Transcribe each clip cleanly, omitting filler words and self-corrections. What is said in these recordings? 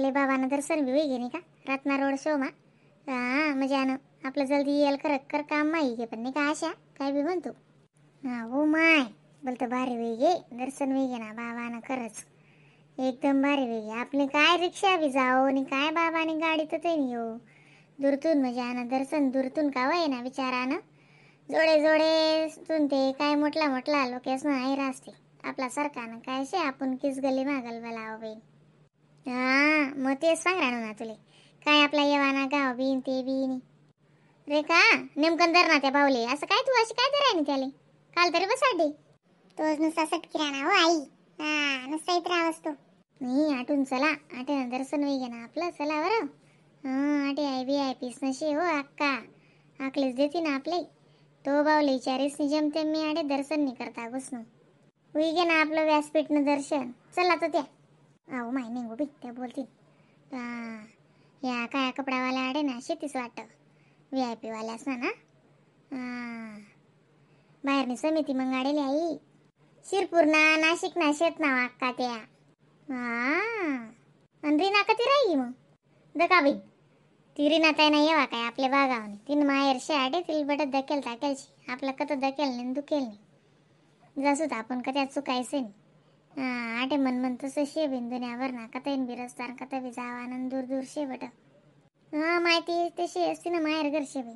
आपले बाबानं दर्शन बी होई नाही का रत्ना रोड शो मा. हा मजानं आपलं जल्दी येईल कर कर काम माही गे, पण नाही का आशा काय बी म्हणतो. हा हो माय बोलतो भारी होई गे दर्शन होई गे ना बाबानं, खरंच एकदम भारी होई गे. आपली काय रिक्षा बी जाओ आणि काय बाबाने गाडी तर ते नाही हो दुरतून मजानं दर्शन दुरतून का वय ना विचारानं जोडे जोडे तुन ते काय मोठला मोठला लोकेस ना आई रास्ते आपला सरकारनं काय शे आपण किस गली मागल बलाव बाई. हा मग तेच सांग राहणार ना तुले काय आपला येवाना गाव बीन ते बीन रे का नेमकं धर ना त्या बावले असं काय तू अशी काय धराय ना त्याले काल तरी बसाडे तोच नुसता सटकी राहणार हो आई. हा नुसता इथं राहस तो. नाही आटून चला आटे दर्शन होई ना आपलं चला बरं. हा आटे I B I peace नशी हो अक्का आकलीच देते ना आपले तो बावले विचारीस नि जमते मी आडे दर्शन नाही करता घुसणं होई गे ना आपलं व्यासपीठनं दर्शन. चला तर त्या अहो माय नाही गो बाई त्या बोलतील. या काय कपडावाल्या आडे ना शेतीच वाटतं V I P वाल्यास ना ना. बाहेरनी समिती मग आडेली आई शिरपूर ना नाशिक ना शेत ना अक्का त्या. हा आणि रीना कधी राही मग दका बाई ती रीना ताई नाही येवा काय आपल्या बागावनी तीन माहेर शे आडे तिला बटत धकेल टाकेलशी आपलं कत धकेल नाही दुखेल नाही जसं आपण कधी चुकायचं नाही. हा आटे मन मन तसं शे बिन दुनियावर ना कथेन बी रस्तान कथ बी जावा न दूर दूर शे बट. हा माहिती तशी असते ना माहेर घर शे बाई.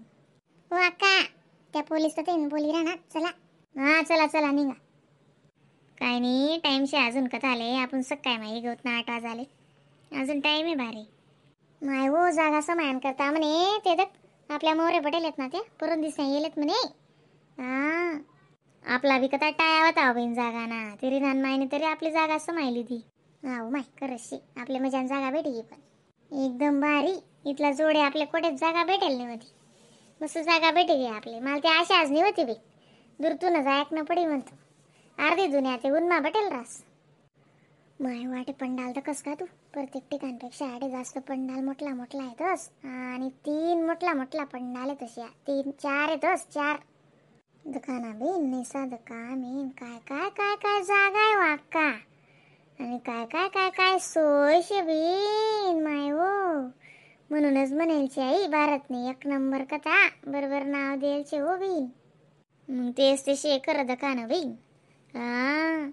हो अक्का त्या पोलीस तर ते बोली राहणार चला. हा चला चला निघा काय नाही टाईमशी अजून कथा आले आपण सकाळी माई गवत ना 8 वाजाले अजून टाईम आहे भारी. माय हो जागा समायन करता म्हणे ते तर आपल्या मोरे पटेल आहेत ना ते परून दिसण्या येलेत म्हणे. हा आपला बी कथा टाया होता बहीण जागा ना तरी नान मायने तरी आपली जागा समायली ती. हा हो माय खरंच शी आपल्या मजान जागा भेटली पण एकदम भारी इथला जोडे आपल्या कोठेच जागा भेटेल नाही होती मस्त जागा भेटेली आपली. मला ते आशा आज नाही होती बाई दुरतूनच ऐकणं पडी म्हणतो अर्धी दुनिया ते उन्मा भेटेल रास. माय वाटे पंडाल तर कस का तू प्रत्येक ठिकाणपेक्षा आडे जास्त पंडाल मोठला मोठला येतोस आणि 3 मोठला मोठला पंडाल आहे तशी 3-4 येतोस 4 दुकाना बी नाही साधं काम येईन काय काय काय काय जागा आहे वाक्का आणि काय काय काय काय सोय शे बीन my हो. म्हणूनच म्हणेलची आई भारतने 1 नंबर कथा बरोबर नाव द्यायचे हो बीन मग तेच ते शे करत दुकान बीन. हा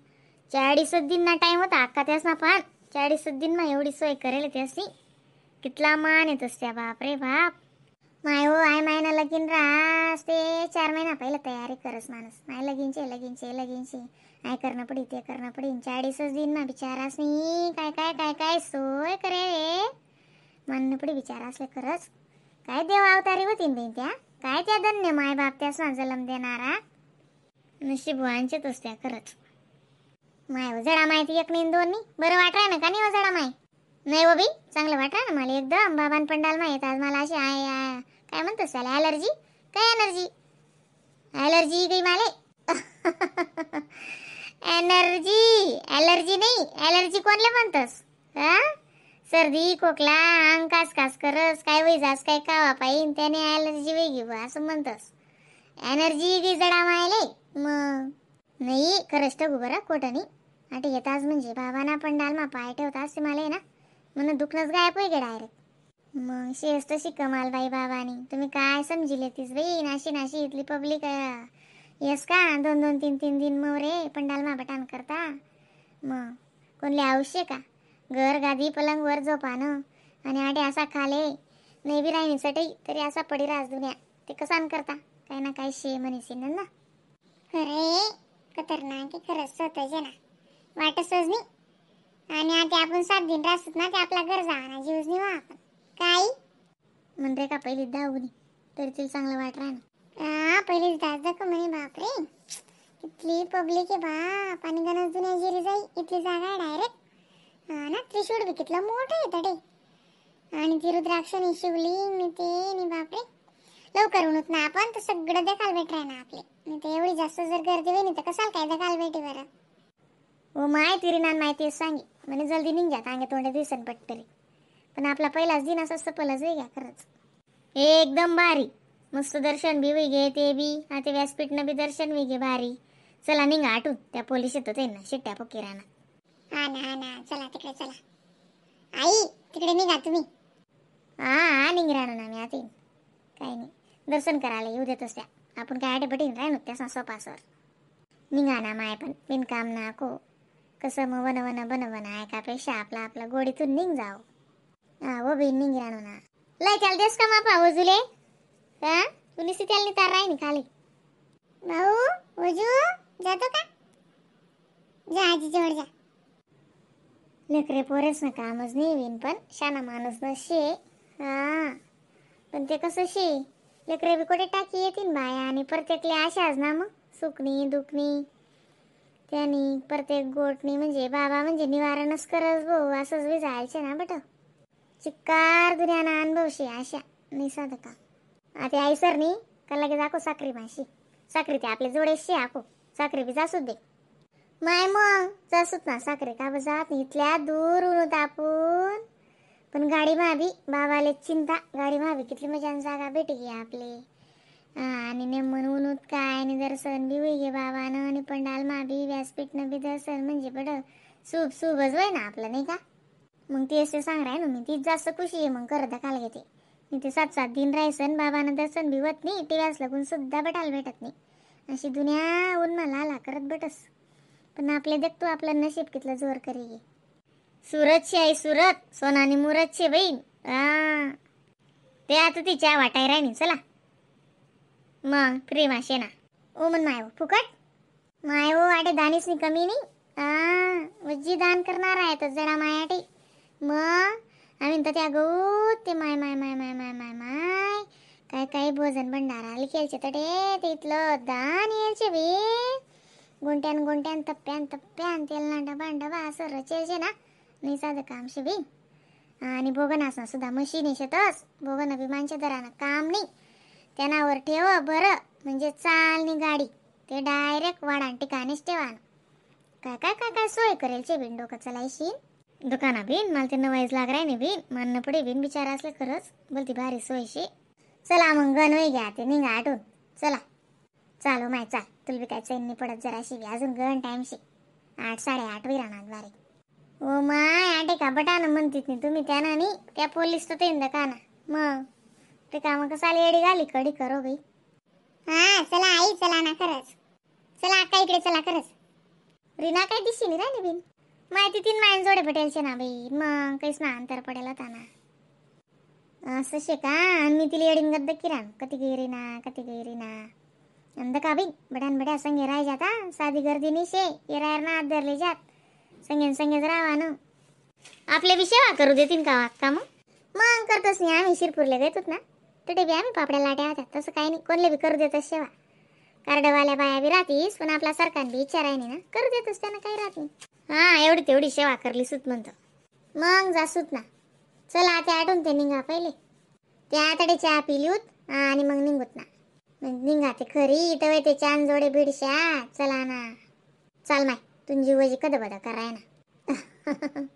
40 दिन ना टाईम होता अक्का त्यास ना पण 40 दिन मा एवढी सोय करेल त्यासनी कितला मान येतोस त्या बाप रे बाप. माय हो I मायना लगीन रास ते 4 महिना पहिलं तयारी करस माणूस माय लगीनचे लगीनचे लगीनचे I करणं पडी ते करणं पडी 40 दिन मा बिचारास नाही काय काय काय काय सोय करे रे मानणं पडी बिचारा असले खरंच काय देव अवतारी होती बाई त्या काय त्या धन्य माय बाप त्यास ना जलम देणारा नशीब वांचेत असत्या खरंच. माय जडा माहिती 1 नाही 2 नाही बरं वाटरा ना का नाही जडा माय नाही हो बाई चांगलं वाटरा ना मला एकदम बाबान पंडाल माहीत आज मला अशी I काय म्हणतोस त्याला ॲलर्जी काय एनर्जी ॲलर्जी गई माले एनर्जी ॲलर्जी नाही ॲलर्जी कोणले म्हणतोस हा सर्दी खोकला अंग कास कास करस काय वय जास काय कावा पाहिन त्याने ॲलर्जी वेगळी बा असं म्हणतोस एनर्जी गई जडा मायले मग नाही खरंच ठगू बरं खोटं नाही. आटे येताच म्हणजे बाबांना पंडाल मा पाय ठेवताच ते मला आहे ना म्हणून दुखणंच गायब होई गे डायरेक्ट. मग शेस तशी कमाल बाई बाबानी तुम्ही काय समजिले तीच बाई नाशी नाशी इथली पब्लिक येस का 2 2 3 3 दिन मवरे पंडाल मा बटान करता मग कोणले आवश्य का घर गादी पलंग वर झोपानं आणि आटे असा खाले नाही बी राहिनी चटई तरी असा पडी रास दुनिया ते कसान करता काय ना काय शे म्हणीसी ना. अरे खतरनाक आहे खरंच स्वतःचे ना वाटतच नाही आणि आता आपण 7 दिन राहत ना ते आपला घर जावा ना जीवच नाही आपण काय म्हणजे का पहिलीच धावणी तरी तिला चांगलं वाट राहणार. हा पहिलीच दास दाखव म्हणे बापरे इथली पब्लिक आहे बाप आणि गणस जुन्या जिरी जाई इथली जागा आहे डायरेक्ट. हा ना त्रिशूळ बी कितलं मोठं आहे तडे आणि ती रुद्राक्ष नि शिवलिंग नि ते नि बापरे लवकर उठत ना आपण तर सगळं देखाल भेट राही ना आपले नाही तर एवढी जास्त जर गर्दी होईल तर कसाल काय देखाल भेटे बरं. हो माय तिरी नान माहिती सांगी म्हणे जल्दी निघ जात अंगे तोंडे दिसन पटतरी पण आपला पहिलाच दिन असा सफलच होई घ्या खरंच एकदम भारी मस्त दर्शन बी होई गे ते बी आता व्यासपीठनं बी दर्शन होई गे भारी. चला निघा आटून त्या पोलीस येतो त्यांना शिट्ट्या फुकीराना. हा ना हा ना चला तिकडे चला. आई तिकडे निघा तुम्ही. हा हा, निघ राहणार ना मी आता. काही नाही, दर्शन करायला येऊ देतोस त्या. आपण काय आटे बटीन राहिनो त्याचा सोपासवर. निघा ना माय, पण बिनकाम नाको कसं मग वन वन बन वन ऐकापेक्षा आपला आपला गोडीतून निघ जाओ. हा वो बी निघ राहणो ना. लय त्याला देस का मापा वजुले? हा, तू निसी त्याला तार राही खाली. भाऊ वजू जातो का? जा आजी जवळ जा. लेकरे पोरेस ना कामच नाही विन, पण शाना माणूस न शे. हा, पण ते कसं शे, लेकरे बी कुठे टाकी येतील बाया. आणि प्रत्येकले आशाच ना मग सुकणी दुखणी त्यानी प्रत्येक गोटणी म्हणजे बाबा म्हणजे निवारणच करस भाऊ, असंच बी जायचे ना बट. चिक्कार दुनियाना अनुभवशी आशा नाही साधं का. आता आई सर नी का लगे दाखव साखरी माशी. साखरी ते आपल्या जोडे शे आको साखरी बी जासूच दे माय. मग जासूच ना साखरे, का जात नाही इथल्या दूर होत आपण. पण गाडी मावी बाबाले चिंता, गाडी मावी कितली मजान जागा भेटी गे आपले. आणि नेमन ऊन काय आणि दर्शन बी होई गे बाबानं. आणि पंडाल माबी व्यासपीठनं बी दर्शन म्हणजे बडं सूप सूपच होय ना आपलं, नाही का? मग ती असे सांग राय ना मी, तीच जास्त खुशी आहे. मग करत काल घेते मी ते 7-7 दिन राहायचं बाबानं दर्शन बी होत नाही, टिव्यास लागून सुद्धा बटाला भेटत नाही. अशी दुनिया ऊन मला आला करत बटस. पण आपले देखतो आपलं नशीब कितलं जोर करी गे. सुरत शे आई सुरत, सोनानी मुरत शे बहीण. हा ते आता तिच्या वाटाय राहिनी. चला मग फ्री माशे ना ओ म्हण माय फुकट माय. ओ आटे दानीच नाही कमी नाही. हा वज्जी दान करणार आहे तर जरा मायाटे. मग आम्ही तर त्या गहू ते माय माय माय माय माय माय माय काय काय भोजन भंडारा खेळचे तटे ते इथलं दान यायचे बे. गुंट्यान गुंट्यान तप्प्यान तप्प्यान तेल डबा डबा असं रचेलचे ना, नाही साधं काम शे बी. आणि भोगन असं सुद्धा मशीन शेतस भोगन बी मानच्या दरानं काम नाही. त्यानावर ठेव बरं म्हणजे चालनी गाडी ते डायरेक्ट वाडान ठिकाणीच ठेवा. काय काय काय काय सोय करेल चे बिन डोकं चलायशी दुकाना बिन. मला ते नवाईज लाग राय बिन मानणं पडे बिन बिचारा असलं खरंच बोलती भारी सोयशी. चला मग गणवई घ्या ते निघा आठवून. चला चालू माय चाल, तुला बी काय चैन नाही पडत जराशी बी. अजून गण टाइमशी 8-8:30 वही राहणार बारे. ओ my आटे का बटाना म्हणतीत नाही तुम्ही त्याना नाही त्या पोलीस तर ते का ना मग ते काम कसं आली एडी घाली कडी करो बाई. हा चला आई चला ना खरंच. चला अक्का इकडे चला खरंच. रीना काय दिशी नाही राहिली बिन माहिती तीन मायन जोडे भेटेलचे ना बाई. मग काहीच ना अंतर पडेल होता ना असं शे का. आणि मी तिला एडीन गद्द किराण कधी गई रीना कधी गई रीना अंद का बाई. बड्यान बड्या संगे राय जाता साधी गर्दी नाही शे येरायर ना हात धरले जात संगेन संगेच राहा ना. आपल्या बी सेवा करू देतील का अक्का? मग मग करतोच नाही आम्ही शिरपूरला गेतोच ना तिथे बी आम्ही पापड्या लाट्या होत्या. तसं काही नाही कोणले बी करू देतच सेवा. कार्डवाल्या बाया बी राहतीस पण आपला सरकार बी इच्छा राही ना करू देतोस त्यांना काही राहत नाही. हा एवढी तेवढी सेवा करली सुत म्हणतो मग जासूत ना. चला आता आठवून ते निघा पहिले ते आतडे चहा पिली होत आणि मग निघूत ना. मग निघा ते खरी तवे ते चान जोडे बिडशा. चला ना चाल माय तुमची वजी कद बदा कराय ना.